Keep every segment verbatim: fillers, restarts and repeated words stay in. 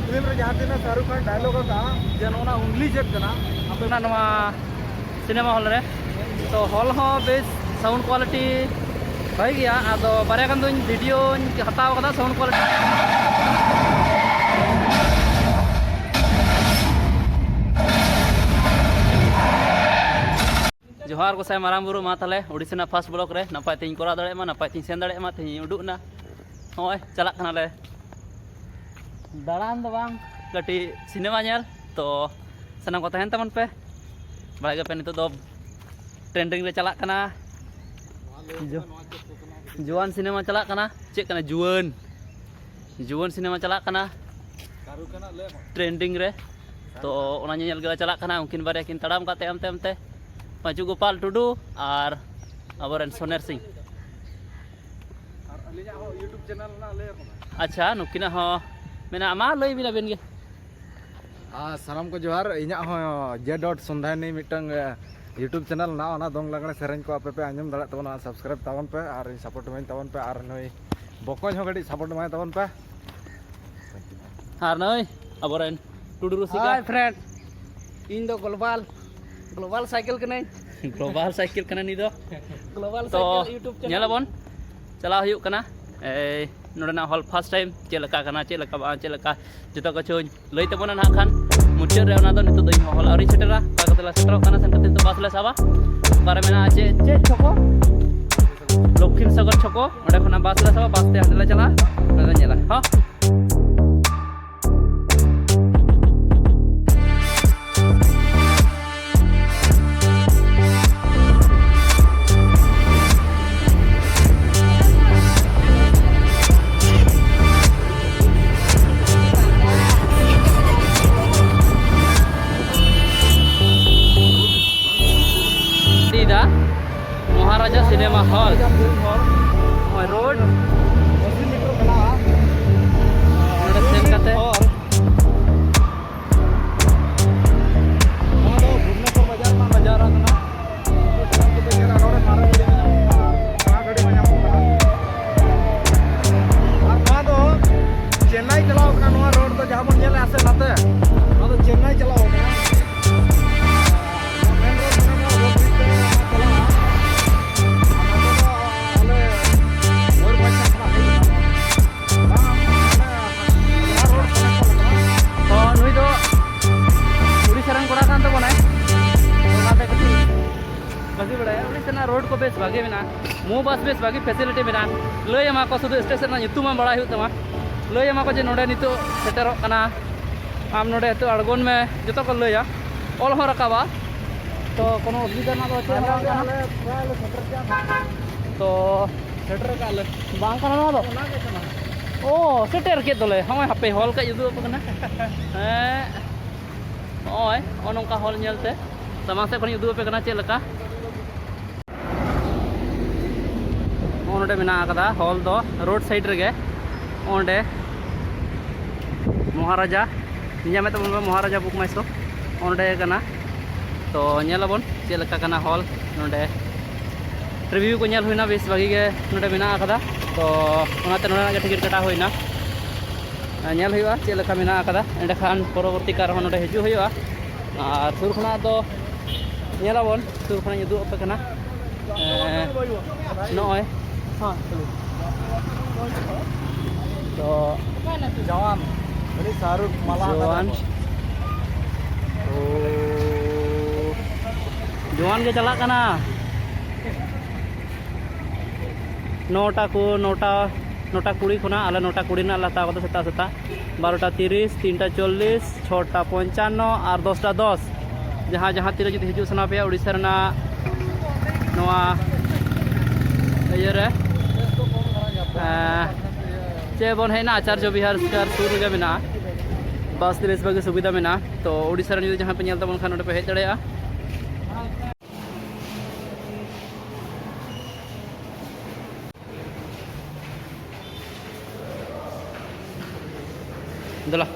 Film ᱨᱮ ᱡᱟᱦᱟᱸ ᱛᱤᱱᱟᱹᱜ ᱥᱟᱦᱨᱩᱠ ᱠᱷᱟᱱ ᱰᱟᱭᱞᱚᱜ ᱟᱠᱟᱫᱼᱟ, ᱡᱮ ᱱᱚᱜᱼᱚ ᱱᱟ ᱩᱝᱞᱤ ᱪᱮᱫ ᱠᱟᱱᱟ? ᱟᱯᱮ ᱚᱱᱟ ᱱᱚᱣᱟ ᱥᱤᱱᱮᱢᱟ ᱦᱚᱞ ᱨᱮ, ᱛᱚ ᱦᱚᱞ ᱦᱚᱸ ᱵᱮᱥ, ᱥᱟᱣᱩᱱᱰ ᱠᱳᱣᱟᱞᱤᱴᱤ ᱵᱷᱟᱹᱜᱤ ᱜᱮᱭᱟ᱾ ᱟᱫᱚ ᱵᱟᱨᱭᱟ ᱜᱟᱱ ᱫᱚᱧ ᱵᱷᱤᱰᱤᱭᱳᱧ ᱦᱟᱛᱟᱣ ᱠᱟᱫᱟ ᱥᱟᱣᱩᱱᱰ ᱠᱳᱣᱟᱞᱤᱴᱤ᱾ ᱡᱚᱦᱟᱨ ᱜᱚᱸᱥᱟᱭ ᱢᱟᱨᱟᱝ ᱵᱩᱨᱩ, ᱢᱟ ᱛᱟᱦᱞᱮ ᱳᱰᱤᱥᱟ ᱨᱮᱱᱟᱜ ᱯᱷᱟᱥᱴ ᱵᱞᱚᱜ ᱨᱮ ᱱᱟᱯᱟᱭ ᱛᱤᱧ ᱠᱚᱨᱟᱣ ᱫᱟᱲᱮᱭᱟᱜ ᱢᱟ, ᱱᱟᱯᱟᱭ ᱛᱤᱧ ᱥᱮᱱ ᱫᱟᱲᱮᱭᱟᱜ ᱢᱟ᱾ ᱛᱮᱦᱮᱧ ᱩᱰᱩᱠ ᱮᱱᱟ, ᱱᱚᱜᱼᱚᱭ ᱪᱟᱞᱟᱜ ᱠᱟᱱᱟᱞᱮ ᱫᱟᱬᱟᱱ ᱫᱚ ᱵᱟᱝ, ᱠᱟᱹᱴᱤᱡ ᱥᱤᱱᱮᱢᱟ ᱧᱮᱞ᱾ ᱛᱚ ᱥᱟᱱᱟᱢ ᱠᱚ ᱛᱟᱦᱮᱱ ᱛᱟᱵᱚᱱ ᱯᱮ᱾ ᱵᱟᱲᱟᱭ ᱜᱮᱭᱟᱯᱮ ᱱᱤᱛᱚᱜ ᱫᱚ ᱴᱨᱮᱱᱰᱤᱝ ᱨᱮ ᱪᱟᱞᱟᱜ ᱠᱟᱱᱟ ᱡᱩ-, ᱡᱩᱣᱟᱹᱱ ᱥᱤᱱᱮᱢᱟ ᱪᱟᱞᱟᱜ ᱠᱟᱱᱟ᱾ ᱪᱮᱫ ᱠᱟᱱᱟ? ᱡᱩᱣᱟᱹᱱ, ᱡᱩᱣᱟᱹᱱ ᱥᱤᱱᱮᱢᱟ ᱪᱟᱞᱟᱜ ᱠᱟᱱᱟ ᱴᱨᱮᱱᱰᱤᱝ ᱨᱮ᱾ ᱛᱚ ᱚᱱᱟ ᱧᱮᱧᱮᱞ ᱜᱮᱞᱮ ᱪᱟᱞᱟᱜ ᱠᱟᱱᱟ᱾ ᱩᱱᱠᱤᱱ ᱵᱟᱨᱭᱟ ᱠᱤᱱ ᱛᱟᱲᱟᱢ ᱠᱟᱜ ᱛᱟᱭᱚᱢ ᱛᱟᱭᱚᱢ ᱛᱮ ᱯᱟᱸᱪᱩ ᱜᱳᱯᱟᱞ ᱴᱩᱰᱩ ᱟᱨ ᱟᱵᱚᱨᱮᱱ ᱥᱚᱱᱮᱨ ᱥᱤᱝ᱾ ᱟᱨ ᱟᱹᱞᱤᱧᱟᱜ ᱦᱚᱸ YouTube ᱪᱮᱱᱮᱞ ᱨᱮᱱᱟᱜ ᱞᱟᱹᱭ ᱟᱠᱚ ᱢᱮ᱾ ᱟᱪᱪᱷᱟ, ᱱᱩᱠᱤᱱᱟᱜ ᱦᱚᱸ ᱢᱮᱱᱟᱜᱼᱟ, ᱢᱟ ᱞᱟᱹᱭ ᱵᱤᱱ ᱟᱵᱤᱱ ᱜᱮ᱾ ᱟᱨ ᱥᱟᱱᱟᱢ ᱠᱚ ᱡᱚᱦᱟᱨ, ᱤᱧᱟᱹᱜ ᱦᱚᱸ ᱡᱮ ᱰᱚᱴ ᱥᱚᱱᱫᱷᱟᱭᱱᱤ ᱢᱤᱫᱴᱟᱝ, ᱮ, YouTube ᱪᱮᱱᱮᱞ ᱢᱮᱱᱟᱜᱼᱟ, ᱚᱱᱟ ᱫᱚᱝ ᱞᱟᱜᱽᱬᱮ ᱥᱮᱨᱮᱧ ᱠᱚ ᱟᱯᱮ ᱯᱮ ᱟᱸᱡᱚᱢ ᱫᱟᱲᱮᱭᱟᱜ ᱛᱟᱵᱚᱱᱟ, ᱥᱟᱵᱥᱠᱨᱟᱭᱤᱵ ᱛᱟᱵᱚᱱ ᱯᱮ ᱟᱨ ᱥᱟᱯᱳᱨᱴ ᱮᱢᱟᱹᱧ ᱛᱟᱵᱚᱱ ᱯᱮ ᱟᱨ ᱱᱩᱭ ᱵᱚᱠᱚᱧ ᱦᱚᱸ ᱠᱟᱹᱴᱤᱡ ᱥᱟᱯᱳᱨᱴ ᱮᱢᱟᱭ ᱛᱟᱵᱚᱱ ᱯᱮ᱾ ᱟᱨ ᱱᱩᱭ ᱟᱵᱚᱨᱮᱱ ᱴᱩᱰᱩ ᱨᱩᱥᱤᱠᱟ᱾ ᱦᱟᱭ ᱯᱷᱨᱮᱱᱰ, ᱤᱧ ᱫᱚ ᱜᱞᱳᱵᱟᱞ, ᱜᱞᱳᱵᱟᱞ ᱥᱟᱭᱠᱮᱞ ᱠᱟᱹᱱᱟᱹᱧ᱾ ᱜᱞᱳᱵᱟᱞ ᱥᱟᱭᱠᱮᱞ ᱠᱟᱱᱟ ᱱᱩᱭ ᱫᱚ᱾ ᱜᱞᱳᱵᱟᱞ ᱛᱚ, ᱥᱟᱭᱠᱮᱞ YouTube ᱪᱮᱱᱮᱞ᱾ ᱧᱮᱞᱟᱵᱚᱱ, ᱪᱟᱞᱟᱣ ᱦᱩᱭᱩᱜ ᱠᱟᱱᱟ᱾ ᱮᱭ, ᱱᱚᱰᱮᱱᱟᱜ ᱦᱚᱞ ᱯᱷᱟᱥᱴ ᱴᱟᱭᱤᱢ ᱪᱮᱫ ᱞᱮᱠᱟ ᱠᱟᱱᱟ, ᱪᱮᱫ ᱞᱮᱠᱟ ᱵᱟᱝ, ᱪᱮᱫ ᱞᱮᱠᱟ, ᱡᱚᱛᱚ ᱠᱤᱪᱷᱩᱧ ᱞᱟᱹᱭ ᱛᱟᱵᱚᱱᱟ ᱱᱟᱦᱟᱜ ᱠᱷᱟᱱ ᱢᱩᱪᱟᱹᱫ ᱨᱮ᱾ ᱚᱱᱟ ᱫᱚ ᱱᱤᱛᱚᱜ ᱫᱚ ᱤᱧ ᱦᱚᱸ ᱦᱚᱞ ᱟᱹᱣᱨᱤᱧ ᱥᱮᱴᱮᱨᱟ, ᱚᱠᱟ ᱠᱟᱛᱮ ᱞᱮ ᱥᱮᱴᱮᱨᱚᱜ ᱠᱟᱱᱟ, ᱥᱮᱱ ᱠᱟᱛᱮ ᱱᱤᱛᱚᱜ ᱵᱟᱥ ᱞᱮ ᱥᱟᱵᱟ᱾ ᱚᱠᱟᱨᱮ ᱢᱮᱱᱟᱜᱼᱟ ᱪᱮᱫ, ᱪᱮᱫ ᱪᱷᱚᱠᱚ? ᱫᱚᱠᱠᱷᱤᱱ ᱥᱟᱜᱚᱨ ᱪᱷᱚᱠᱚ, ᱚᱸᱰᱮ ᱠᱷᱚᱱᱟᱜ ᱵᱟᱥ ᱞᱮ ᱥᱟᱵᱟ, ᱵᱟᱥ ᱛᱮ ᱦᱟᱸᱰᱮ ᱞᱮ ᱪᱟᱞᱟᱜᱼᱟ, ᱚᱸᱰᱮ ᱞᱮ ᱧᱮᱞᱟ᱾ ᱦᱚᱸ᱾ ᱤᱫᱤᱭᱮᱫᱟ ᱢᱚᱦᱟᱨᱟᱡᱟ ᱥᱤᱱᱮᱢᱟ ᱦᱚᱞ᱾ ᱱᱚᱜᱼᱚᱭ ᱨᱳᱰ᱾ ᱪᱟᱞᱟᱣ ᱠᱟᱱᱟ ᱱᱚᱣᱟ ᱨᱳᱰ ᱫᱚ, ᱡᱟᱦᱟᱸ ᱵᱚᱱ ᱧᱮᱞᱮᱫᱼᱟ ᱥᱮ ᱱᱟᱛᱮ, ᱱᱚᱣᱟ ᱫᱚ ᱪᱮᱱᱱᱟᱭ ᱪᱟᱞᱟᱣ ᱠᱟᱱᱟ᱾ ᱢᱮᱱ ᱨᱳᱰ ᱠᱟᱱᱟ, ᱱᱚᱣᱟ ᱨᱳᱰ ᱵᱨᱤᱡᱽ ᱛᱮ ᱪᱟᱞᱟᱜᱼᱟ᱾ ᱟᱨ ᱱᱚᱛᱮ ᱫᱚ ᱟᱞᱮ ᱢᱚᱭᱩᱨᱵᱷᱚᱸᱡᱽ ᱥᱮᱫ ᱠᱷᱚᱱᱟᱜ ᱦᱮᱡ ᱠᱟᱱᱟ᱾ ᱵᱟᱝ, ᱢᱟᱱᱮ, ᱱᱚᱣᱟ ᱨᱳᱰ ᱠᱟᱱᱟ᱾ ᱛᱚ ᱱᱩᱭ ᱫᱚ ᱩᱲᱤᱥᱥᱟ ᱨᱮᱱ ᱠᱚᱲᱟ ᱠᱟᱱ ᱛᱟᱵᱚᱱᱟᱭ, ᱚᱱᱟᱛᱮ ᱠᱟᱹᱴᱤᱡ ᱵᱷᱟᱹᱜᱤ ᱵᱟᱲᱟᱭᱟ᱾ ᱩᱲᱤᱥᱥᱟ ᱨᱮᱱᱟᱜ ᱨᱳᱰ ᱠᱚ ᱵᱮᱥ ᱵᱷᱟᱹᱜᱤ ᱢᱮᱱᱟᱜᱼᱟ, ᱢᱳ ᱵᱟᱥ ᱵᱮᱥ ᱵᱷᱟᱹᱜᱤ ᱯᱷᱮᱥᱤᱞᱤᱴᱤ ᱢᱮᱱᱟᱜᱼᱟ᱾ ᱞᱟᱹᱭ ᱟᱢᱟ ᱠᱚ, ᱥᱩᱫᱷᱩ ᱥᱴᱮᱥᱚᱱ ᱨᱮᱱᱟᱜ ᱧᱩᱛᱩᱢ ᱟᱢ ᱵᱟᱲᱟᱭ ᱦᱩᱭᱩᱜ ᱛᱟᱢᱟ᱾ ᱞᱟᱹᱭ ᱟᱢᱟ ᱠᱚ ᱡᱮ ᱱᱚᱸᱰᱮ ᱱᱤᱛᱚᱜ ᱥᱮᱴᱮᱨᱚᱜ ᱠᱟᱱᱟ, ᱟᱢ ᱱᱚᱸᱰᱮ ᱱᱤᱛᱚᱜ ᱟᱬᱜᱚᱱ ᱢᱮ, ᱡᱚᱛᱚ ᱠᱚ ᱞᱟᱹᱭᱟ, ᱚᱞ ᱦᱚᱸ ᱨᱟᱠᱟᱵᱟ᱾ ᱛᱚ ᱠᱳᱱᱳ ᱚᱥᱩᱵᱤᱫᱷᱟ ᱨᱮᱱᱟᱜ ᱫᱚ ᱪᱮᱫ ᱦᱚᱸ ᱵᱟᱝ ᱠᱟᱱᱟ᱾ ᱛᱚ ᱥᱮᱴᱮᱨ ᱠᱟᱜ ᱞᱮ᱾ ᱵᱟᱝ ᱠᱟᱱᱟ ᱱᱚᱣᱟ ᱫᱚ? ᱚᱱᱟ ᱜᱮ ᱠᱟᱱᱟ᱾ ᱳ, ᱥᱮᱴᱮᱨ ᱠᱮᱫ ᱫᱚᱞᱮ᱾ ᱦᱚᱸᱜᱼᱚᱭ ᱦᱟᱯᱮ, ᱦᱚᱞ ᱠᱟᱹᱡ ᱩᱫᱩᱜ ᱟᱯᱮ ᱠᱟᱱᱟ᱾ ᱦᱮᱸ, ᱱᱚᱜᱼᱚᱭ ᱱᱚᱜᱼᱚ ᱱᱚᱝᱠᱟ ᱦᱚᱞ ᱧᱮᱞᱛᱮ ᱥᱟᱢᱟᱝ ᱥᱮᱫ ᱠᱷᱚᱱᱤᱧ ᱩᱫᱩᱜ ᱟᱯᱮ ᱠᱟᱱᱟ ᱪᱮᱫ ᱞᱮᱠᱟ᱾ ᱱᱚᱜᱼᱚ ᱱᱚᱰᱮ ᱢᱮᱱᱟᱜ ᱟᱠᱟᱫᱟ ᱦᱚᱞ ᱫᱚ, ᱨᱳᱰ ᱥᱟᱭᱤᱰ ᱨᱮᱜᱮ᱾ ᱚᱸᱰᱮ ᱢᱚᱦᱟᱨᱟᱡᱟ, ᱧᱮᱞ ᱢᱮ ᱛᱟᱵᱚᱱ ᱯᱮ, ᱢᱚᱦᱟᱨᱟᱡᱟ ᱵᱩᱠ ᱢᱟᱭ ᱥᱳ ᱚᱸᱰᱮ ᱠᱟᱱᱟ᱾ ᱛᱚ ᱧᱮᱞ ᱟᱵᱚᱱ ᱪᱮᱫ ᱞᱮᱠᱟ ᱠᱟᱱᱟ ᱦᱚᱞ᱾ ᱱᱚᱰᱮ ᱨᱤᱵᱷᱤᱭᱩ ᱠᱚ ᱧᱮᱞ ᱦᱩᱭᱱᱟ, ᱵᱮᱥ ᱵᱷᱟᱜᱤ ᱜᱮ ᱱᱚᱰᱮ ᱢᱮᱱᱟᱜ ᱟᱠᱟᱫᱟ᱾ ᱛᱚ ᱚᱱᱟᱛᱮ ᱱᱚᱰᱮᱱᱟᱜ ᱜᱮ ᱴᱤᱠᱤᱴ ᱠᱟᱴᱟᱣ ᱦᱩᱭᱱᱟ᱾ ᱧᱮᱞ ᱦᱩᱭᱩᱜᱼᱟ ᱪᱮᱫ ᱞᱮᱠᱟ ᱢᱮᱱᱟᱜ ᱟᱠᱟᱫᱟ, ᱮᱸᱰᱮᱠᱷᱟᱱ ᱯᱚᱨᱚᱵᱚᱨᱛᱤ ᱠᱟᱞ ᱨᱮᱦᱚᱸ ᱱᱚᱰᱮ ᱦᱤᱡᱩᱜ ᱦᱩᱭᱩᱜᱼᱟ᱾ ᱟᱨ ᱥᱩᱨ ᱠᱷᱚᱱᱟᱜ ᱫᱚ ᱧᱮᱞᱟᱵᱚᱱ, ᱥᱩᱨ ᱠᱷᱚᱱᱟᱜ ᱤᱧ ᱩᱫᱩᱜ ᱟᱯᱮ ᱠᱟᱱᱟ᱾ ᱮᱸ, ᱱᱚᱜᱼᱚᱭ ᱛᱚ ᱡᱟᱣᱟᱱ, ᱩᱱᱤ ᱥᱟᱦᱨᱩᱠᱷ ᱢᱟᱞᱟ ᱦᱟᱛᱟᱣ ᱡᱟᱣᱟᱱ᱾ ᱠᱟᱫᱟ᱾ ᱳ, ᱡᱟᱣᱟᱱ ᱜᱮ ᱪᱟᱞᱟᱜ ᱠᱟᱱᱟ᱾ ᱱᱚᱴᱟ ᱠᱚ, ᱱᱚᱴᱟ, ᱱᱚᱴᱟ ᱠᱩᱲᱤ ᱠᱷᱚᱱᱟᱜ ᱟᱞᱮ ᱱᱚᱴᱟ ᱠᱩᱲᱤ ᱨᱮᱱᱟᱜ ᱞᱮ ᱦᱟᱛᱟᱣ ᱠᱟᱫᱟ ᱥᱮᱛᱟᱜ ᱥᱮᱛᱟᱜ᱾ ᱵᱟᱨᱚᱴᱟ ᱛᱤᱨᱤᱥ, ᱛᱤᱱᱴᱟ ᱪᱚᱞᱞᱤᱥ, ᱪᱷᱚᱴᱟ ᱯᱚᱧᱪᱟᱱᱱᱚ ᱟᱨ ᱫᱚᱥᱴᱟ ᱫᱚᱥ᱾ ᱡᱟᱦᱟᱸ, ᱡᱟᱦᱟᱸ ᱛᱤᱨᱮ ᱡᱩᱫᱤ ᱦᱤᱡᱩᱜ ᱥᱟᱱᱟ ᱯᱮᱭᱟ ᱩᱲᱤᱥᱥᱟ ᱨᱮᱱᱟᱜ ᱱᱚᱣᱟ ᱤᱭᱟᱹ ᱨᱮ, ᱮᱸ, ᱪᱮᱫ ᱵᱚᱱ ᱦᱮᱡ ᱮᱱᱟ, ᱟᱪᱟᱨᱡᱚ ᱵᱤᱦᱟᱨ ᱥᱠᱚᱭᱟᱨ ᱥᱩᱨ ᱨᱮᱜᱮ ᱢᱮᱱᱟᱜᱼᱟ᱾ ᱵᱟᱥ ᱛᱮ ᱵᱮᱥ ᱵᱷᱟᱜᱮ ᱥᱩᱵᱤᱫᱷᱟ ᱢᱮᱱᱟᱜᱼᱟ᱾ ᱛᱚ ᱩᱲᱤᱥᱥᱟ ᱨᱮᱱ ᱡᱩᱫᱤ ᱡᱟᱦᱟᱸᱭ ᱯᱮ ᱧᱮᱞ ᱛᱟᱵᱚᱱ ᱠᱷᱟᱱ, ᱱᱚᱰᱮ ᱯᱮ ᱦᱮᱡ ᱫᱟᱲᱮᱭᱟᱜᱼᱟ᱾ ᱫᱮᱞᱟ᱾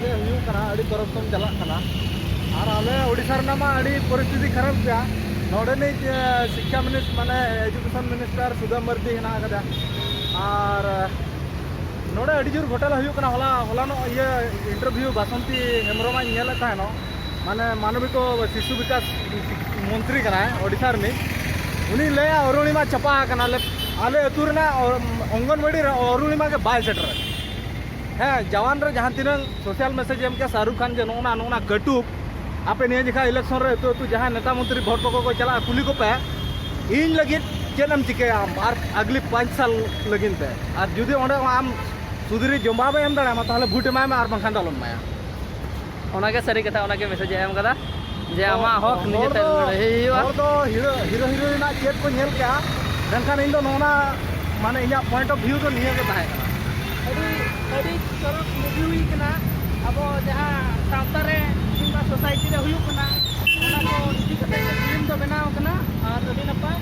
ᱜᱮ ᱦᱩᱭᱩᱜ ᱠᱟᱱᱟ, ᱟᱹᱰᱤ ᱠᱚᱨᱟᱯᱥᱚᱱ ᱪᱟᱞᱟᱜ ᱠᱟᱱᱟ᱾ ᱟᱨ ᱟᱞᱮ ᱳᱰᱤᱥᱟ ᱨᱮᱱᱟᱜ ᱢᱟ ᱟᱹᱰᱤ ᱯᱚᱨᱤᱥᱛᱷᱤᱛᱤ ᱠᱷᱟᱨᱟᱯ ᱜᱮᱭᱟ᱾ ᱱᱚᱰᱮᱱᱤᱡ ᱮ, ᱥᱤᱠᱠᱷᱟ ᱢᱤᱱᱤᱥ ᱢᱟᱱᱮ ᱮᱡᱩᱠᱮᱥᱚᱱ ᱢᱤᱱᱤᱥᱴᱟᱨ ᱥᱩᱫᱟᱢ ᱢᱟᱨᱰᱤ ᱦᱮᱱᱟᱜ ᱟᱠᱟᱫᱟ᱾ ᱟᱨ ᱱᱚᱰᱮ ᱟᱹᱰᱤ ᱡᱳᱨ ᱜᱷᱚᱴᱟᱞᱟ ᱦᱩᱭᱩᱜ ᱠᱟᱱᱟ᱾ ᱦᱚᱞᱟ ᱦᱚᱞᱟᱱᱚᱜ ᱤᱭᱟᱹ ᱤᱱᱴᱟᱨᱵᱷᱤᱭᱩ ᱵᱟᱥᱚᱱᱛᱤ ᱦᱮᱢᱵᱨᱚᱢᱟᱜ ᱤᱧ ᱧᱮᱞᱮᱫ ᱛᱟᱦᱮᱱᱚᱜ, ᱢᱟᱱᱮ ᱢᱟᱱᱚᱵᱤᱠ ᱥᱤᱥᱩ ᱵᱤᱠᱟᱥ ᱢᱚᱱᱛᱨᱤ ᱠᱟᱱᱟᱭ ᱳᱰᱤᱥᱟ ᱨᱤᱱᱤᱡ᱾ ᱩᱱᱤ ᱞᱟᱹᱭᱟ ᱚᱨᱩᱬᱤᱢᱟ ᱪᱟᱯᱟ ᱟᱠᱟᱱᱟ, ᱟᱞᱮ ᱟᱞᱮ ᱟᱹᱛᱩ ᱨᱮᱱᱟᱜ ᱚ-, ᱚᱝᱜᱚᱱᱣᱟᱲᱤ ᱨᱮ ᱚᱨᱩᱬᱤᱢᱟ ᱜᱮ ᱵᱟᱭ ᱥᱮᱴᱮᱨᱟ᱾ ᱦᱮᱸ, ᱡᱟᱣᱟᱱ ᱨᱮ ᱡᱟᱦᱟᱸ ᱛᱤᱱᱟᱹᱝ ᱥᱳᱥᱟᱞ ᱢᱮᱥᱮᱡᱽ ᱮᱢ ᱠᱮᱭᱟ ᱥᱟᱦᱨᱩᱠ ᱠᱷᱟᱱ ᱡᱮ ᱱᱚᱜᱼᱚ ᱱᱟ ᱱᱚᱜᱼᱚ ᱱᱟ ᱠᱟᱹᱴᱩᱵ, ᱟᱯᱮ ᱱᱤᱭᱟᱹ ᱡᱚᱠᱷᱟ ᱤᱞᱮᱠᱥᱚᱱ ᱨᱮ ᱟᱹᱛᱩ ᱟᱹᱛᱩ ᱡᱟᱦᱟᱸᱭ ᱱᱮᱛᱟ ᱢᱚᱱᱛᱨᱤ ᱵᱷᱳᱴ ᱠᱚᱠᱚ ᱠᱚ ᱪᱟᱞᱟᱜᱼᱟ, ᱠᱩᱞᱤ ᱠᱚᱯᱮ, ᱤᱧ ᱞᱟᱹᱜᱤᱫ ᱪᱮᱫ ᱮᱢ ᱪᱤᱠᱟᱹᱭᱟ ᱟᱢ ᱟᱨ ᱟᱜᱽᱞᱤ ᱯᱟᱸᱪ ᱥᱟᱞ ᱞᱟᱹᱜᱤᱫ ᱛᱮ? ᱟᱨ ᱡᱩᱫᱤ ᱚᱸᱰᱮ ᱟᱢ ᱥᱩᱫᱷᱤᱨᱤ ᱡᱚᱵᱟᱵᱮ ᱮᱢ ᱫᱟᱲᱮᱭᱟᱢᱟ, ᱛᱟᱦᱚᱞᱮ ᱵᱷᱳᱴ ᱮᱢᱟᱭ ᱢᱮ, ᱟᱨ ᱵᱟᱝᱠᱷᱟᱱ ᱫᱚ ᱟᱞᱚᱢ ᱮᱢᱟᱭᱟ᱾ ᱚᱱᱟᱜᱮ ᱥᱟᱹᱨᱤ ᱠᱟᱛᱷᱟ, ᱚᱱᱟᱜᱮ ᱢᱮᱥᱮᱡᱽ ᱮ ᱮᱢ ᱠᱟᱫᱟ ᱡᱮ ᱟᱢᱟᱜ ᱦᱚᱠ ᱱᱤᱡᱮ ᱛᱮ ᱞᱟᱹᱲᱦᱟᱹᱭ ᱦᱩᱭᱩᱜᱼᱟ᱾ ᱦᱚᱲ ᱫᱚ ᱦᱤᱨᱳ ᱦᱤᱨᱳ ᱦᱤᱨᱳᱭᱤᱱᱟᱜ ᱪᱮᱫ ᱠᱚ ᱧᱮᱞ ᱠᱮᱜᱼᱟ, ᱢᱮᱱᱠᱷᱟᱱ ᱤᱧ ᱫᱚ ᱱᱚᱜᱼᱚ ᱱᱟ, ᱢᱟᱱᱮ, ᱤᱧᱟᱹᱜ ᱯᱚᱭᱮᱱᱴ ᱚᱯᱷ ᱵᱷᱤᱭᱩ ᱫᱚ ᱱᱤᱭᱟᱹ ᱜᱮ ᱛᱟᱦᱮᱸ ᱠᱟᱱᱟ᱾ ᱟᱹᱰᱤ ᱟᱹᱰᱤ ᱪᱚᱨᱚᱠ ᱢᱩᱵᱷᱤ ᱦᱩᱭ ᱠᱟᱱᱟ᱾ ᱟᱵᱚ ᱡᱟᱦᱟᱸ ᱥᱟᱶᱛᱟ ᱨᱮ ᱠᱤᱝᱵᱟ ᱥᱳᱥᱟᱭᱴᱤ ᱨᱮ ᱦᱩᱭᱩᱜ ᱠᱟᱱᱟ, ᱚᱱᱟ ᱠᱚ ᱤᱫᱤ ᱠᱟᱛᱮ ᱜᱮ ᱯᱷᱤᱞᱢ ᱫᱚ ᱵᱮᱱᱟᱣ ᱠᱟᱱᱟ᱾ ᱟᱨ ᱟᱹᱰᱤ ᱱᱟᱯᱟᱭ,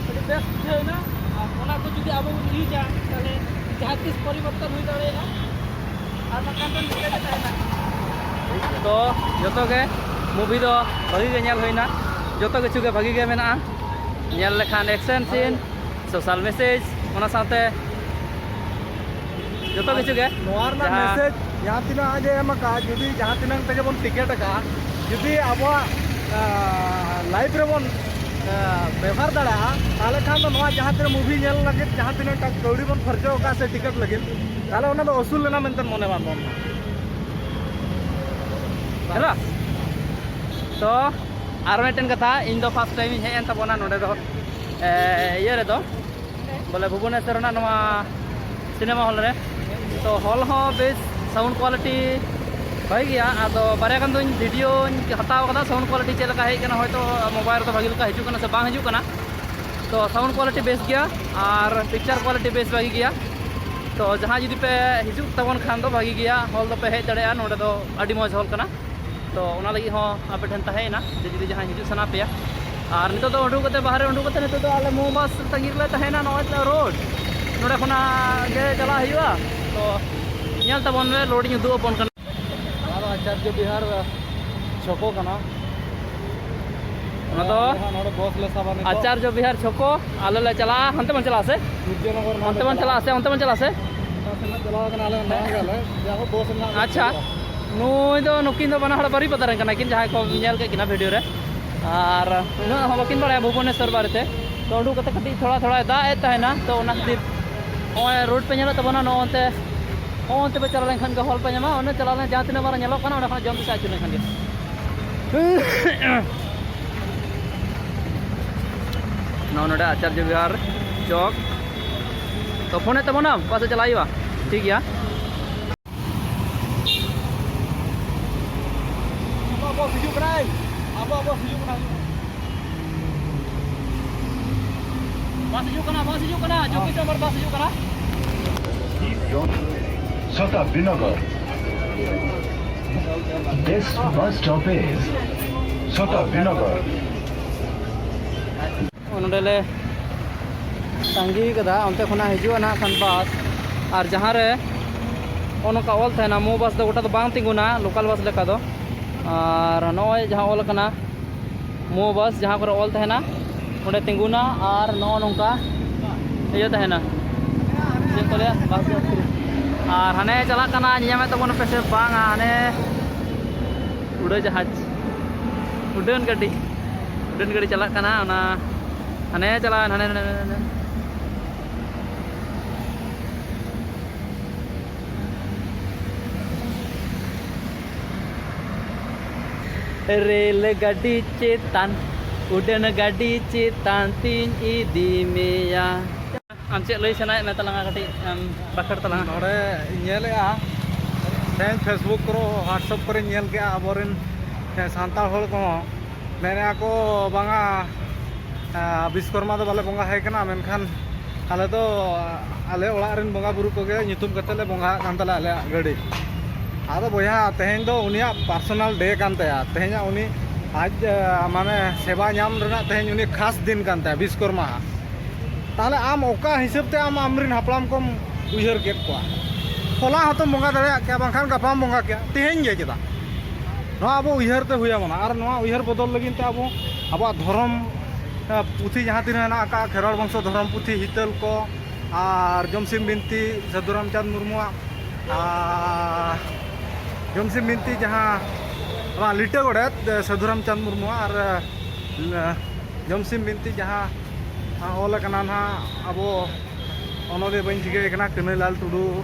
ᱟᱹᱰᱤ ᱵᱮᱥ ᱵᱩᱡᱷᱟᱹᱣ ᱮᱱᱟ᱾ ᱟᱨ ᱚᱱᱟ ᱠᱚ ᱡᱩᱫᱤ ᱟᱵᱚ ᱵᱚᱱ ᱤᱭᱩᱡᱟ, ᱛᱟᱦᱚᱞᱮ ᱡᱟᱦᱟᱸ ᱛᱤᱥ ᱯᱚᱨᱤᱵᱚᱨᱛᱚᱱ ᱦᱩᱭ ᱫᱟᱲᱮᱭᱟᱜᱼᱟ᱾ ᱟᱨ ᱵᱟᱝᱠᱷᱟᱱ ᱫᱚ ᱱᱤᱝᱠᱟᱹ ᱜᱮ ᱛᱟᱦᱮᱱᱟ᱾ ᱛᱚ ᱡᱚᱛᱚ ᱜᱮ ᱢᱩᱵᱷᱤ ᱫᱚ ᱵᱷᱟᱹᱜᱤ ᱜᱮ ᱧᱮᱞ ᱦᱩᱭᱱᱟ, ᱡᱚᱛᱚ ᱠᱤᱪᱷᱩ ᱜᱮ ᱵᱷᱟᱹᱜᱤ ᱜᱮ ᱢᱮᱱᱟᱜᱼᱟ᱾ ᱧᱮᱞ ᱞᱮᱠᱷᱟᱱ ᱮᱠᱥᱮᱱ ᱥᱤᱱ, ᱥᱳᱥᱟᱞ ᱢᱮᱥᱮᱡᱽ, ᱚᱱᱟ ᱥᱟᱶᱛᱮ ᱡᱚᱛᱚ ᱠᱤᱪᱷᱩ ᱜᱮ᱾ ᱱᱚᱣᱟ ᱨᱮᱱᱟᱜ ᱡᱟᱦᱟᱸ ᱢᱮᱥᱮᱡᱽ ᱡᱟᱦᱟᱸ ᱛᱤᱱᱟᱹᱜ ᱟᱡ ᱮ ᱮᱢ ᱟᱠᱟᱫᱼᱟ, ᱡᱩᱫᱤ ᱡᱟᱦᱟᱸ ᱛᱤᱱᱟᱹᱜ ᱛᱮᱜᱮ ᱵᱚᱱ ᱴᱤᱠᱤᱴ ᱟᱠᱟᱫᱼᱟ, ᱡᱩᱫᱤ ᱟᱵᱚᱣᱟᱜ, ᱟ, ᱞᱟᱭᱤᱯᱷ ᱨᱮᱵᱚᱱ, ᱟ, ᱵᱮᱣᱦᱟᱨ ᱫᱟᱲᱮᱭᱟᱜᱼᱟ, ᱛᱟᱦᱚᱞᱮ ᱠᱷᱟᱱ ᱫᱚ ᱱᱚᱣᱟ ᱡᱟᱦᱟᱸ ᱛᱤᱱᱟᱹᱜ ᱢᱩᱵᱷᱤ ᱧᱮᱞ ᱞᱟᱹᱜᱤᱫ ᱡᱟᱦᱟᱸ ᱛᱤᱱᱟᱹᱜ ᱴᱟᱠᱟ ᱠᱟᱹᱣᱰᱤ ᱵᱚᱱ ᱠᱷᱚᱨᱪᱟ ᱟᱠᱟᱫᱼᱟ ᱥᱮ ᱴᱤᱠᱤᱴ ᱞᱟᱹᱜᱤᱫ, ᱛᱟᱦᱚᱞᱮ ᱚᱱᱟ ᱫᱚ ᱩᱥᱩᱞ ᱞᱮᱱᱟ ᱢᱮᱱᱛᱮ ᱢᱚᱱᱮ ᱵᱟᱝ ᱵᱚᱱ᱾ ᱦᱮᱞᱳ, ᱛᱚ ᱟᱨ ᱢᱤᱫᱴᱮᱱ ᱠᱟᱛᱷᱟ, ᱤᱧ ᱫᱚ ᱯᱷᱟᱥᱴ ᱴᱟᱭᱤᱢ ᱤᱧ ᱦᱮᱡ ᱮᱱ ᱛᱟᱵᱚᱱᱟ ᱱᱚᱰᱮ ᱫᱚ, ᱮ, ᱤᱭᱟᱹ ᱨᱮᱫᱚ, ᱵᱚᱞᱮ ᱵᱷᱩᱵᱚᱱᱮᱥᱚᱨ ᱨᱮᱱᱟᱜ ᱱᱚᱣᱟ ᱥᱤᱱᱮᱢᱟ ᱦᱚᱞ ᱨᱮ᱾ ᱛᱚ ᱦᱚᱞ ᱦᱚᱸ ᱵᱮᱥ, ᱥᱟᱣᱩᱱᱰ ᱠᱳᱣᱟᱞᱤᱴᱤ ᱵᱷᱟᱹᱜᱤ ᱜᱮᱭᱟ᱾ ᱟᱫᱚ ᱵᱟᱨᱭᱟ ᱜᱟᱱ ᱫᱚᱧ ᱵᱷᱤᱰᱤᱭᱳᱧ ᱦᱟᱛᱟᱣ ᱠᱟᱫᱟ, ᱥᱟᱣᱩᱱᱰ ᱠᱳᱣᱟᱞᱤᱴᱤ ᱪᱮᱫ ᱞᱮᱠᱟ ᱦᱮᱡ ᱠᱟᱱᱟ, ᱦᱚᱭᱛᱳ ᱢᱳᱵᱟᱭᱤᱞ ᱨᱮᱫᱚ ᱵᱷᱟᱹᱜᱤ ᱞᱮᱠᱟ ᱦᱤᱡᱩᱜ ᱠᱟᱱᱟ ᱥᱮ ᱵᱟᱝ ᱦᱤᱡᱩᱜ ᱠᱟᱱᱟ᱾ ᱛᱚ ᱥᱟᱣᱩᱱᱰ ᱠᱳᱣᱟᱞᱤᱴᱤ ᱵᱮᱥ ᱜᱮᱭᱟ ᱟᱨ ᱯᱤᱠᱪᱟᱨ ᱠᱳᱣᱟᱞᱤᱴᱤ ᱵᱮᱥ ᱵᱷᱟᱹᱜᱤ ᱜᱮᱭᱟ᱾ ᱛᱚ ᱡᱟᱦᱟᱸᱭ ᱡᱩᱫᱤ ᱯᱮ ᱦᱤᱡᱩᱜ ᱛᱟᱵᱚᱱ ᱠᱷᱟᱱ ᱫᱚ ᱵᱷᱟᱹᱜᱤ ᱜᱮᱭᱟ, ᱦᱚᱞ ᱫᱚᱯᱮ ᱦᱮᱡ ᱫᱟᱲᱮᱭᱟᱜᱼᱟ, ᱱᱚᱰᱮ ᱫᱚ ᱟᱹᱰᱤ ᱢᱚᱡᱽ ᱦᱚᱞ ᱠᱟᱱᱟ᱾ ᱛᱚ ᱚᱱᱟ ᱞᱟᱹᱜᱤᱫ ᱦᱚᱸ ᱟᱯᱮ ᱴᱷᱮᱱ ᱛᱟᱦᱮᱸᱭᱮᱱᱟ ᱡᱮ ᱡᱩᱫᱤ ᱡᱟᱦᱟᱸᱭ ᱦᱤᱡᱩᱜ ᱥᱟᱱᱟ ᱯᱮᱭᱟ᱾ ᱟᱨ ᱱᱤᱛᱚᱜ ᱫᱚ ᱩᱰᱩᱠ ᱠᱟᱛᱮ, ᱵᱟᱦᱨᱮ ᱩᱰᱩᱠ ᱠᱟᱛᱮ ᱱᱤᱛᱚᱜ ᱫᱚ ᱟᱞᱮ ᱢᱳ ᱵᱟᱥ ᱛᱟᱺᱜᱤ ᱨᱮᱞᱮ ᱛᱟᱦᱮᱸᱭᱮᱱᱟ᱾ ᱱᱚᱜᱼᱚᱭ ᱛᱚ ᱨᱳᱰ, ᱱᱚᱰᱮ ᱠᱷᱚᱱᱟᱜ ᱜᱮ ᱪᱟᱞᱟᱜ ᱦᱩᱭᱩᱜᱼᱟ᱾ ᱛᱚ ᱧᱮᱞ ᱛᱟᱵᱚᱱ ᱢᱮ, ᱨᱳᱰ ᱤᱧ ᱩᱫᱩᱜ ᱟᱵᱚᱱ ᱠᱟᱱᱟ᱾ ᱟᱪᱟᱨᱡᱚ ᱵᱤᱦᱟᱨ ᱪᱷᱚᱠᱚ ᱠᱟᱱᱟ᱾ ᱚᱱᱟ ᱫᱚ ᱟᱞᱮ ᱦᱟᱸᱜ ᱱᱚᱰᱮ ᱵᱚᱥ ᱞᱮ ᱥᱟᱵᱟ ᱱᱤᱛᱚᱜ᱾ ᱟᱪᱟᱨᱡᱚ ᱵᱤᱦᱟᱨ ᱪᱷᱚᱠᱚ, ᱟᱞᱮ ᱞᱮ ᱪᱟᱞᱟᱜᱼᱟ᱾ ᱦᱟᱱᱛᱮ ᱵᱚᱱ ᱪᱟᱞᱟᱜᱼᱟ ᱥᱮ? ᱥᱩᱨᱡᱚᱱᱚᱜᱚᱨ ᱱᱟᱦᱟᱜ ᱦᱟᱱᱛᱮ ᱞᱮ ᱵᱚᱱ ᱪᱟᱞᱟᱜᱼᱟ᱾ ᱪᱟᱞᱟᱜᱼᱟ ᱥᱮ ᱚᱱᱛᱮ ᱵᱚᱱ ᱪᱟᱞᱟᱜᱼᱟ ᱥᱮ? ᱚᱠᱟ ᱥᱮᱫ ᱞᱮ ᱪᱟᱞᱟᱣ ᱠᱟᱱᱟ, ᱟᱞᱮ ᱢᱟᱲᱟᱝ ᱨᱮ ᱟᱞᱮ ᱡᱮ ᱟᱵᱚ ᱵᱚᱥ ᱨᱮᱱᱟᱜ ᱞᱮ ᱟᱪᱪᱷᱟ, ᱪᱟᱞᱟᱜᱼᱟ᱾ ᱱᱩᱭ ᱫᱚ, ᱱᱩᱠᱤᱱ ᱫᱚ ᱵᱟᱱᱟ ᱦᱚᱲ ᱵᱟᱨᱤᱯᱟᱫᱟ ᱨᱮᱱ ᱠᱟᱱᱟ ᱠᱤᱱ, ᱡᱟᱦᱟᱸᱭ ᱠᱚ ᱧᱮᱞ ᱠᱮᱫ ᱠᱤᱱᱟ ᱵᱷᱤᱰᱤᱭᱳ ᱨᱮ᱾ ᱟᱨ ᱩᱱᱟᱹᱜ ᱦᱚᱸ ᱵᱟᱹᱠᱤᱱ ᱵᱟᱲᱟᱭᱟ ᱵᱷᱩᱵᱚᱱᱮᱥᱚᱨ ᱵᱟᱨᱮᱛᱮ᱾ ᱛᱚ, ᱩᱰᱩᱠ ᱠᱟᱛᱮ ᱠᱟᱹᱴᱤᱡ ᱛᱷᱚᱲᱟ ᱛᱷᱚᱲᱟᱭ ᱫᱟᱜ ᱮᱫ ᱛᱟᱦᱮᱱᱟ, ᱛᱚ ᱚᱱᱟ ᱠᱷᱟᱹᱛᱤᱨ ᱱᱚᱜᱼᱚᱭ ᱨᱳᱰ ᱯᱮ ᱧᱮᱞᱮᱫ ᱛᱟᱵᱚᱱᱟ, ᱱᱚᱜᱼᱚ ᱚᱱᱛᱮ, ᱱᱚᱜᱼᱚ ᱚᱱᱛᱮ ᱯᱮ ᱪᱟᱞᱟᱣ ᱞᱮᱱᱠᱷᱟᱱ ᱜᱮ ᱦᱚᱞ ᱯᱮ ᱧᱟᱢᱟ᱾ ᱚᱱᱮ ᱪᱟᱞᱟᱣ ᱞᱮᱱ ᱡᱟᱦᱟᱸ ᱛᱤᱱᱟᱹᱜ ᱢᱟᱨᱟᱝ ᱧᱮᱞᱚᱜ ᱠᱟᱱᱟ, ᱚᱸᱰᱮ ᱠᱷᱚᱱᱟᱜ ᱡᱚᱢ ᱯᱮᱥᱮ ᱟᱹᱪᱩᱨ ᱞᱮᱱᱠᱷᱟᱱ ᱜᱮ᱾ ᱱᱚᱜᱼᱚ ᱱᱚᱰᱮ ᱟᱪᱟᱨᱡᱚ ᱵᱤᱦᱟᱨ ᱪᱚᱠ᱾ ᱛᱚ, ᱯᱷᱳᱱᱮᱫ ᱛᱟᱵᱚᱱᱟᱢ, ᱚᱠᱟ ᱥᱮᱫ ᱪᱟᱞᱟᱜ ᱦᱩᱭᱩᱜᱼᱟ? ᱴᱷᱤᱠ ᱜᱮᱭᱟ᱾ ᱟᱵᱚᱣᱟᱜ ᱵᱚᱥ ᱦᱤᱡᱩᱜ ᱠᱟᱱᱟᱭ, ᱟᱵᱚᱣᱟᱜ ᱵᱚᱥ ᱦᱤᱡᱩᱜ ᱠᱟᱱᱟ, ᱦᱤᱡᱩᱜ ᱠᱟᱱᱟ᱾ ᱵᱟᱥ ᱦᱤᱡᱩᱜ ᱠᱟᱱᱟ, ᱵᱟᱥ ᱦᱤᱡᱩᱜ ᱠᱟᱱᱟ, ᱪᱚᱵᱵᱤᱥ ᱱᱚᱢᱵᱚᱨ ᱵᱟᱥ ᱦᱤᱡᱩᱜ ᱠᱟᱱᱟ᱾ Shatabdi Nagar. This bus stop is Shatabdi Nagar. ᱱᱚᱰᱮ ᱞᱮ ᱛᱟᱺᱜᱤ ᱠᱟᱫᱟ, ᱚᱱᱛᱮ ᱠᱷᱚᱱᱟᱜ ᱦᱤᱡᱩᱜᱼᱟ ᱱᱟᱦᱟᱜ ᱠᱷᱟᱱ ᱵᱟᱥ᱾ ᱟᱨ ᱡᱟᱦᱟᱸ ᱨᱮ ᱱᱚᱜᱼᱚ ᱱᱚᱝᱠᱟ ᱚᱞ ᱛᱟᱦᱮᱱᱟ, ᱢᱳ ᱵᱟᱥ ᱫᱚ ᱜᱚᱴᱟ ᱫᱚ ᱵᱟᱝ ᱛᱤᱸᱜᱩᱱᱟ, ᱞᱳᱠᱟᱞ ᱵᱟᱥ ᱞᱮᱠᱟ ᱫᱚ᱾ ᱟᱨ ᱱᱚᱜᱼᱚᱭ ᱡᱟᱦᱟᱸ ᱚᱞ ᱟᱠᱟᱱᱟ, ᱢᱳ ᱵᱟᱥ, ᱡᱟᱦᱟᱸ ᱠᱚᱨᱮ ᱚᱞ ᱛᱟᱦᱮᱱᱟ, ᱚᱸᱰᱮ ᱛᱤᱸᱜᱩᱱᱟ᱾ ᱟᱨ ᱱᱚᱜᱼᱚ ᱱᱚᱝᱠᱟ ᱤᱭᱟᱹ ᱛᱟᱦᱮᱱᱟ, ᱪᱮᱫ ᱠᱚ ᱞᱟᱹᱭᱟ, ᱵᱟᱥ ᱡᱟᱛᱨᱤ᱾ ᱟᱨ ᱦᱟᱱᱮ ᱪᱟᱞᱟᱜ ᱠᱟᱱᱟ, ᱧᱮᱞ ᱧᱟᱢᱮᱫ ᱛᱟᱵᱚᱱ ᱯᱮ ᱥᱮ ᱵᱟᱝᱟ, ᱦᱟᱱᱮ ᱩᱰᱟᱹ ᱡᱟᱦᱟᱡᱽ, ᱩᱰᱟᱹᱱ ᱜᱟᱹᱰᱤ, ᱩᱰᱟᱹᱱ ᱜᱟᱹᱰᱤ ᱪᱟᱞᱟᱜ ᱠᱟᱱᱟ᱾ ᱚᱱᱟ ᱦᱟᱱᱮ ᱪᱟᱞᱟᱣᱮᱱ, ᱦᱟᱱᱮ, ᱦᱟᱱᱮ, ᱦᱟᱱᱮ, ᱦᱟᱱᱮ᱾ ᱨᱮᱞ ᱜᱟᱹᱰᱤ ᱪᱮᱛᱟᱱ, ᱩᱰᱟᱹᱱ ᱜᱟᱹᱰᱤ ᱪᱮᱛᱟᱱ ᱛᱤᱧ ᱤᱫᱤ ᱢᱮᱭᱟ᱾ ᱟᱢ ᱪᱮᱫ ᱞᱟᱹᱭ ᱥᱟᱱᱟᱭᱮᱫ ᱢᱮ ᱛᱟᱞᱟᱝᱟ? ᱠᱟᱹᱴᱤᱡ ᱮᱢ ᱵᱟᱠᱷᱮᱲ ᱛᱟᱞᱟᱝᱟ᱾ ᱱᱚᱰᱮ ᱤᱧ ᱧᱮᱞᱮᱜᱼᱟ, ᱛᱮᱦᱮᱧ Facebook ᱠᱚᱨᱮ, WhatsApp ᱠᱚᱨᱮᱧ ᱧᱮᱞ ᱠᱮᱜᱼᱟ, ᱟᱵᱚᱨᱮᱱ, ᱮ, ᱥᱟᱱᱛᱟᱲ ᱦᱚᱲ ᱠᱚᱦᱚᱸ ᱢᱮᱱᱮᱜᱼᱟ ᱠᱚ, ᱵᱟᱝᱟ, ᱮ, ᱵᱤᱥᱠᱚᱨᱢᱟ ᱫᱚ ᱵᱟᱞᱮ ᱵᱚᱸᱜᱟ ᱦᱟᱭ ᱠᱟᱱᱟ, ᱢᱮᱱᱠᱷᱟᱱ ᱟᱞᱮ ᱫᱚ, ᱟᱞᱮ ᱚᱲᱟᱜ ᱨᱮᱱ ᱵᱚᱸᱜᱟ ᱵᱩᱨᱩ ᱠᱚᱜᱮ ᱧᱩᱛᱩᱢ ᱠᱟᱛᱮ ᱞᱮ ᱵᱚᱸᱜᱟᱜ ᱠᱟᱱ ᱛᱟᱞᱮ, ᱟᱞᱮᱭᱟᱜ ᱜᱟᱹᱰᱤ᱾ ᱟᱫᱚ ᱵᱚᱭᱦᱟ, ᱛᱮᱦᱮᱧ ᱫᱚ ᱩᱱᱤᱭᱟᱜ personal day ᱠᱟᱱ ᱛᱟᱭᱟ, ᱛᱮᱦᱮᱧᱟᱜ ᱩᱱᱤ ᱟᱡ, ᱮ, ᱢᱟᱱᱮ ᱥᱮᱵᱟ ᱧᱟᱢ ᱨᱮᱱᱟᱜ ᱛᱮᱦᱮᱧ ᱩᱱᱤ ᱠᱷᱟᱥ ᱫᱤᱱ ᱠᱟᱱ ᱛᱟᱭᱟ, ᱵᱤᱥᱠᱚᱨᱢᱟ᱾ ᱛᱟᱦᱚᱞᱮ ᱟᱢ ᱚᱠᱟ ᱦᱤᱥᱟᱹᱵ ᱛᱮ ᱟᱢ ᱟᱢᱨᱮᱱ ᱦᱟᱯᱲᱟᱢ ᱠᱚᱢ ᱩᱭᱦᱟᱹᱨ ᱠᱮᱫ ᱠᱚᱣᱟ? ᱦᱚᱞᱟ ᱦᱚᱸᱛᱚᱢ ᱵᱚᱸᱜᱟ ᱫᱟᱲᱮᱭᱟᱜ ᱠᱮᱭᱟ, ᱵᱟᱝᱠᱷᱟᱱ ᱜᱟᱯᱟᱢ ᱵᱚᱸᱜᱟ ᱠᱮᱭᱟ, ᱛᱮᱦᱮᱧ ᱜᱮ ᱪᱮᱫᱟᱜ? ᱱᱚᱣᱟ ᱟᱵᱚ ᱩᱭᱦᱟᱹᱨ ᱛᱮ ᱦᱩᱭ ᱟᱵᱚᱱᱟ᱾ ᱟᱨ ᱱᱚᱣᱟ ᱩᱭᱦᱟᱹᱨ ᱵᱚᱫᱚᱞ ᱞᱟᱹᱜᱤᱫ ᱛᱮ ᱟᱵᱚ ᱟᱵᱚᱣᱟᱜ ᱫᱷᱚᱨᱚᱢ, ᱮ, ᱯᱩᱛᱷᱤ ᱡᱟᱦᱟᱸ ᱛᱤᱱᱟᱹᱜ ᱦᱮᱱᱟᱜ ᱟᱠᱟᱫ ᱠᱷᱮᱨᱣᱟᱲ ᱵᱚᱝᱥᱚ ᱫᱷᱚᱨᱚᱢ ᱯᱩᱛᱷᱤ ᱦᱤᱛᱟᱹᱞ ᱠᱚ, ᱟᱨ ᱡᱚᱢᱥᱤᱢ ᱵᱤᱱᱛᱤ ᱥᱟᱹᱫᱷᱩ ᱨᱟᱢᱪᱟᱸᱫᱽ ᱢᱩᱨᱢᱩᱣᱟᱜ, ᱟᱨ ᱡᱚᱢᱥᱤᱢ ᱵᱤᱱᱛᱤ ᱡᱟᱦᱟᱸ ᱱᱚᱣᱟ ᱞᱤᱴᱟᱹ ᱜᱚᱰᱮᱛ, ᱮ, ᱥᱟᱹᱫᱷᱩ ᱨᱟᱢᱪᱟᱸᱫᱽ ᱢᱩᱨᱢᱩᱣᱟᱜ, ᱟᱨ, ᱮ, ᱡᱚᱢᱥᱤᱢ ᱵᱤᱱᱛᱤ ᱡᱟᱦᱟᱸ ᱚᱞ ᱟᱠᱟᱱᱟ ᱱᱟᱦᱟᱜ, ᱟᱵᱚ ᱚᱱᱚᱞᱤᱭᱟᱹ ᱵᱟᱹᱧ ᱴᱷᱤᱠᱟᱹᱭᱮ ᱠᱟᱱᱟ, ᱠᱟᱹᱱᱟᱹᱭᱞᱟᱞ ᱴᱩᱰᱩ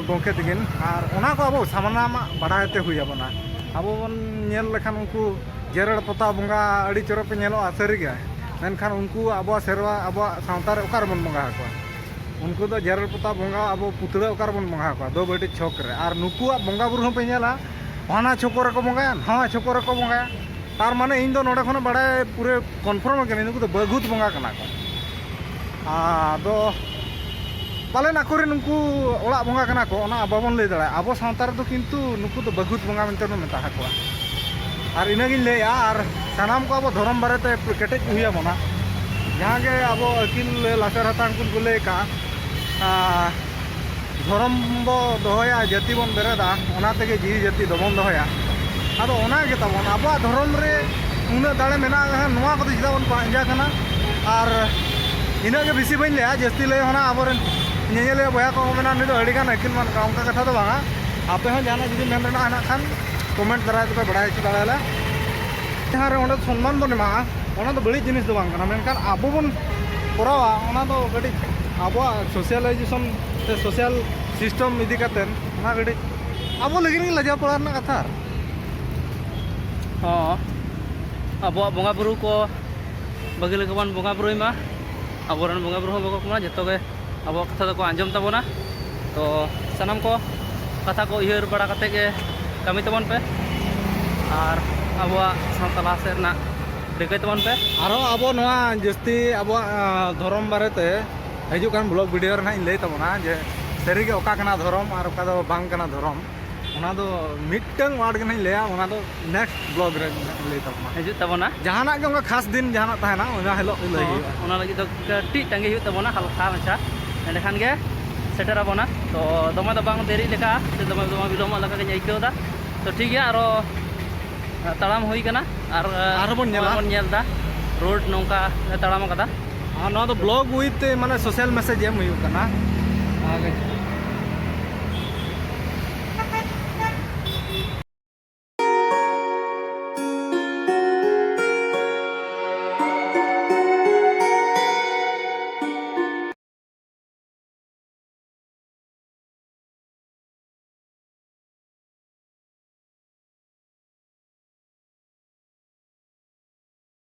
ᱜᱚᱢᱠᱮ ᱛᱟᱹᱠᱤᱱ᱾ ᱟᱨ ᱚᱱᱟ ᱠᱚ ᱟᱵᱚ ᱥᱟᱱᱟᱢᱟᱜ ᱵᱟᱰᱟᱭ ᱛᱮ ᱦᱩᱭ ᱟᱵᱚᱱᱟ᱾ ᱟᱵᱚ ᱵᱚᱱ ᱧᱮᱞ ᱞᱮᱠᱷᱟᱱ ᱩᱱᱠᱩ ᱡᱮᱨᱮᱲ ᱯᱚᱛᱟᱣ ᱵᱚᱸᱜᱟ ᱟᱹᱰᱤ ᱪᱚᱨᱚᱠ ᱠᱚ ᱧᱮᱞᱚᱜᱼᱟ ᱥᱟᱹᱨᱤᱜᱮ, ᱢᱮᱱᱠᱷᱟᱱ ᱩᱱᱠᱩ ᱟᱵᱚᱣᱟᱜ ᱥᱮᱨᱣᱟ, ᱟᱵᱚᱣᱟᱜ ᱥᱟᱶᱛᱟ ᱨᱮ ᱚᱠᱟ ᱨᱮᱵᱚᱱ ᱵᱚᱸᱜᱟ ᱟᱠᱚᱣᱟ? ᱩᱱᱠᱩ ᱫᱚ ᱡᱮᱨᱮᱲ ᱯᱚᱛᱟᱣ ᱵᱚᱸᱜᱟ, ᱟᱵᱚ ᱯᱩᱛᱲᱟᱹ ᱚᱠᱟ ᱨᱮᱵᱚᱱ ᱵᱚᱸᱜᱟ ᱟᱠᱚᱣᱟ? ᱫᱚ ᱵᱟᱹᱴᱤ ᱪᱷᱚᱠ ᱨᱮ᱾ ᱟᱨ ᱱᱩᱠᱩᱣᱟᱜ ᱵᱚᱸᱜᱟ ᱵᱩᱨᱩ ᱦᱚᱸᱯᱮ ᱧᱮᱞᱟ, ᱦᱟᱱᱟ ᱪᱷᱚᱠᱚ ᱨᱮᱠᱚ ᱵᱚᱸᱜᱟᱭᱟ, ᱱᱟᱣᱟ ᱪᱷᱚᱠᱚ ᱨᱮᱠᱚ ᱵᱚᱸᱜᱟᱭᱟ᱾ ᱛᱟᱨ ᱢᱟᱱᱮ ᱤᱧ ᱫᱚ ᱱᱚᱰᱮ ᱠᱷᱚᱱᱟᱜ ᱵᱟᱲᱟᱭ ᱯᱩᱨᱟᱹ ᱠᱚᱱᱯᱷᱟᱨᱢ ᱟᱠᱟᱱᱟ, ᱱᱩᱠᱩ ᱫᱚ ᱵᱟᱹᱜᱷᱩᱛ ᱵᱚᱸᱜᱟ ᱠᱟᱱᱟ ᱠᱚ᱾ ᱟᱫᱚ ᱯᱟᱞᱮᱱ ᱟᱠᱚᱨᱮᱱ ᱩᱱᱠᱩ ᱚᱲᱟᱜ ᱵᱚᱸᱜᱟ ᱠᱟᱱᱟ ᱠᱚ, ᱚᱱᱟ ᱵᱟᱵᱚᱱ ᱞᱟᱹᱭ ᱫᱟᱲᱮᱭᱟᱜᱼᱟ᱾ ᱟᱵᱚ ᱥᱟᱶᱛᱟ ᱨᱮᱫᱚ ᱠᱤᱱᱛᱩ ᱱᱩᱠᱩ ᱫᱚ ᱵᱟᱹᱜᱷᱩᱛ ᱵᱚᱸᱜᱟ ᱢᱮᱱᱛᱮ ᱵᱚᱱ ᱢᱮᱛᱟ ᱟᱠᱚᱣᱟ᱾ ᱟᱨ ᱤᱱᱟᱹᱜᱤᱧ ᱞᱟᱹᱭᱟ, ᱟᱨ ᱥᱟᱱᱟᱢ ᱠᱚ ᱟᱵᱚ ᱫᱷᱚᱨᱚᱢ ᱵᱟᱨᱮᱛᱮ ᱠᱮᱴᱮᱡ ᱦᱩᱭ ᱟᱵᱚᱱᱟ᱾ ᱡᱟᱦᱟᱸ ᱜᱮ ᱟᱵᱚ ᱟᱹᱠᱤᱞ ᱞᱟᱥᱮᱨ ᱦᱟᱛᱟᱝ ᱠᱷᱚᱱ ᱠᱚ ᱞᱟᱹᱭ ᱟᱠᱟᱫᱼᱟ, ᱟᱨ ᱫᱷᱚᱨᱚᱢ ᱵᱚ ᱫᱚᱦᱚᱭᱟ, ᱡᱟᱹᱛᱤ ᱵᱚᱱ ᱵᱮᱨᱮᱫᱟ, ᱚᱱᱟ ᱛᱮᱜᱮ ᱡᱤᱣᱤ ᱡᱟᱹᱛᱤ ᱫᱚᱵᱚᱱ ᱫᱚᱦᱚᱭᱟ᱾ ᱟᱫᱚ ᱚᱱᱟ ᱜᱮ ᱛᱟᱵᱚᱱ, ᱟᱵᱚᱣᱟᱜ ᱫᱷᱚᱨᱚᱢ ᱨᱮ ᱩᱱᱟᱹᱜ ᱫᱟᱲᱮ ᱢᱮᱱᱟᱜ ᱨᱮᱦᱚᱸ ᱱᱚᱣᱟ ᱠᱚᱫᱚ ᱪᱮᱫᱟᱜ ᱵᱚᱱ ᱯᱟᱸᱡᱟ ᱠᱟᱱᱟ? ᱟᱨ ᱤᱱᱟᱹᱜ ᱜᱮ ᱵᱮᱥᱤ ᱵᱟᱹᱧ ᱞᱟᱹᱭᱟ, ᱡᱟᱹᱥᱛᱤ ᱞᱟᱹᱭ ᱦᱚᱸ ᱱᱟᱜ ᱟᱵᱚᱨᱮᱱ ᱧᱮᱧᱮᱞᱤᱭᱟᱹ ᱵᱚᱭᱦᱟ ᱠᱚ ᱢᱮᱱᱟ, "ᱱᱩᱭ ᱫᱚ ᱟᱹᱰᱤ ᱜᱟᱱ ᱟᱹᱠᱤᱞ ᱢᱟᱱ ᱠᱟᱱᱟ", ᱚᱱᱠᱟ ᱠᱟᱛᱷᱟ ᱫᱚ ᱵᱟᱝᱟ᱾ ᱟᱯᱮ ᱦᱚᱸ ᱡᱟᱦᱟᱱᱟᱜ ᱡᱩᱫᱤ ᱢᱮᱱ ᱨᱮᱱᱟᱜ ᱦᱮᱱᱟᱜ ᱠᱷᱟᱱ ᱠᱚᱢᱮᱱᱴ ᱫᱟᱨᱟᱭ ᱛᱮᱯᱮ ᱵᱟᱲᱟᱭ ᱦᱚᱪᱚ ᱫᱟᱲᱮᱭᱟᱞᱮ᱾ ᱡᱟᱦᱟᱸ ᱨᱮ ᱚᱸᱰᱮ ᱥᱚᱱᱢᱟᱱ ᱵᱚᱱ ᱮᱢᱟᱜᱼᱟ, ᱚᱱᱟ ᱫᱚ ᱵᱟᱹᱲᱤᱡ ᱡᱤᱱᱤᱥ ᱫᱚ ᱵᱟᱝ ᱠᱟᱱᱟ, ᱢᱮᱱᱠᱷᱟᱱ ᱟᱵᱚ ᱵᱚᱱ ᱠᱚᱨᱟᱣᱟ, ᱚᱱᱟ ᱫᱚ ᱠᱟᱹᱴᱤᱡ ᱟᱵᱚᱣᱟᱜ ᱥᱳᱥᱤᱭᱟᱞᱟᱭᱡᱮᱥᱚᱱ ᱥᱮ ᱥᱳᱥᱤᱭᱟᱞ ᱥᱤᱥᱴᱮᱢ ᱤᱫᱤ ᱠᱟᱛᱮᱫ ᱚᱱᱟ ᱠᱟᱹᱴᱤᱡ ᱟᱵᱚ ᱞᱟᱹᱜᱤᱫ ᱜᱮ ᱞᱟᱡᱟᱣ ᱯᱟᱲᱟᱜ ᱨᱮᱱᱟᱜ ᱠᱟᱛᱷᱟ᱾ ᱦᱚᱸ, ᱟᱵᱚᱣᱟᱜ ᱵᱚᱸᱜᱟ ᱵᱩᱨᱩ ᱠᱚ ᱵᱷᱟᱹᱜᱤ ᱞᱮᱠᱟ ᱵᱚᱱ ᱵᱚᱸᱜᱟ ᱵᱩᱨᱩᱭ ᱢᱟ, ᱟᱵᱚᱨᱮᱱ ᱵᱚᱸᱜᱟ ᱵᱩᱨᱩ ᱦᱚᱸ ᱵᱟᱠᱚ ᱠᱚᱢᱟ, ᱡᱚᱛᱚ ᱜᱮ ᱟᱵᱚᱣᱟᱜ ᱠᱟᱛᱷᱟ ᱫᱚᱠᱚ ᱟᱸᱡᱚᱢ ᱛᱟᱵᱚᱱᱟ᱾ ᱛᱚ ᱥᱟᱱᱟᱢ ᱠᱚ ᱠᱟᱛᱷᱟ ᱠᱚ ᱩᱭᱦᱟᱹᱨ ᱵᱟᱲᱟ ᱠᱟᱛᱮ ᱜᱮ ᱠᱟᱹᱢᱤ ᱛᱟᱵᱚᱱ ᱯᱮ ᱟᱨ ᱟᱵᱚᱣᱟᱜ ᱥᱟᱶᱛᱟ ᱞᱟᱦᱟ ᱥᱮᱫ ᱨᱮᱱᱟᱜ ᱨᱤᱠᱟᱹᱭ ᱛᱟᱵᱚᱱ ᱯᱮ᱾ ᱟᱨᱦᱚᱸ ᱟᱵᱚ ᱱᱚᱣᱟ ᱡᱟᱹᱥᱛᱤ ᱟᱵᱚᱣᱟᱜ, ᱟᱸ, ᱫᱷᱚᱨᱚᱢ ᱵᱟᱨᱮᱛᱮ ᱦᱤᱡᱩᱜ ᱠᱟᱱ ᱵᱞᱚᱜ ᱵᱷᱤᱰᱤᱭᱳ ᱨᱮ ᱱᱟᱦᱟᱜ ᱤᱧ ᱞᱟᱹᱭ ᱛᱟᱵᱚᱱᱟ ᱡᱮ ᱥᱟᱹᱨᱤᱜᱮ ᱚᱠᱟ ᱠᱟᱱᱟ ᱫᱷᱚᱨᱚᱢ ᱟᱨ ᱚᱠᱟ ᱫᱚ ᱵᱟᱝ ᱠᱟᱱᱟ ᱫᱷᱚᱨᱚᱢ᱾ ᱚᱱᱟ ᱫᱚ ᱢᱤᱫᱴᱟᱝ ᱣᱟᱨᱰ ᱜᱮ ᱱᱟᱦᱟᱜ ᱤᱧ ᱞᱟᱹᱭᱟ, ᱚᱱᱟ ᱫᱚ ᱱᱮᱠᱥᱴ ᱵᱞᱚᱜ ᱨᱮ ᱱᱟᱦᱟᱜ ᱤᱧ ᱞᱟᱹᱭ ᱛᱟᱵᱚᱱᱟ᱾ ᱦᱤᱡᱩᱜ ᱛᱟᱵᱚᱱᱟ᱾ ᱡᱟᱦᱟᱱᱟᱜ ᱜᱮ ᱚᱱᱠᱟ ᱠᱷᱟᱥ ᱫᱤᱱ ᱡᱟᱦᱟᱱᱟᱜ ᱛᱟᱦᱮᱱᱟ, ᱚᱱᱟ ᱦᱤᱞᱳᱜ ᱜᱮ ᱞᱟᱹᱭ ᱦᱚᱸ, ᱦᱩᱭᱩᱜᱼᱟ᱾ ᱚᱱᱟ ᱞᱟᱹᱜᱤᱫ ᱫᱚ ᱠᱟᱹᱴᱤᱡ ᱛᱟᱺᱜᱤ ᱦᱩᱭᱩᱜ ᱛᱟᱵᱚᱱᱟ, ᱦᱟᱞᱠᱟ ᱢᱟᱪᱷᱟ, ᱮᱸᱰᱮᱠᱷᱟᱱ ᱜᱮ ᱥᱮᱴᱮᱨ ᱟᱵᱚᱱᱟ᱾ ᱛᱚ ᱫᱚᱢᱮ ᱫᱚ ᱵᱟᱝ ᱫᱮᱨᱤ ᱞᱮᱠᱟ ᱥᱮ ᱫᱚᱢᱮ ᱫᱚ ᱵᱟᱝ ᱵᱤᱞᱚᱢᱚᱜ ᱞᱮᱠᱟ ᱜᱤᱧ ᱟᱹᱭᱠᱟᱹᱣ ᱮᱫᱟ᱾ ᱛᱚ ᱴᱷᱤᱠ ᱜᱮᱭᱟ, ᱟᱨᱚ ᱛᱟᱲᱟᱢ ᱦᱩᱭ ᱠᱟᱱᱟ᱾ ᱟᱨ ᱟᱨᱦᱚᱸ ᱵᱚᱱ ᱧᱮᱞᱟ᱾ ᱱᱚᱜᱼᱚᱭ ᱵᱚᱱ ᱧᱮᱞ ᱮᱫᱟ ᱨᱳᱰ ᱱᱚᱝᱠᱟ ᱞᱮ ᱛᱟᱲᱟᱢ ᱟᱠᱟᱫᱟ᱾ ᱟᱨ ᱱᱚᱣᱟ ᱫᱚ vlog with ᱢᱟᱱᱮ social message ᱮᱢ ᱦᱩᱭᱩᱜ ᱠᱟᱱᱟ᱾ ᱟᱨ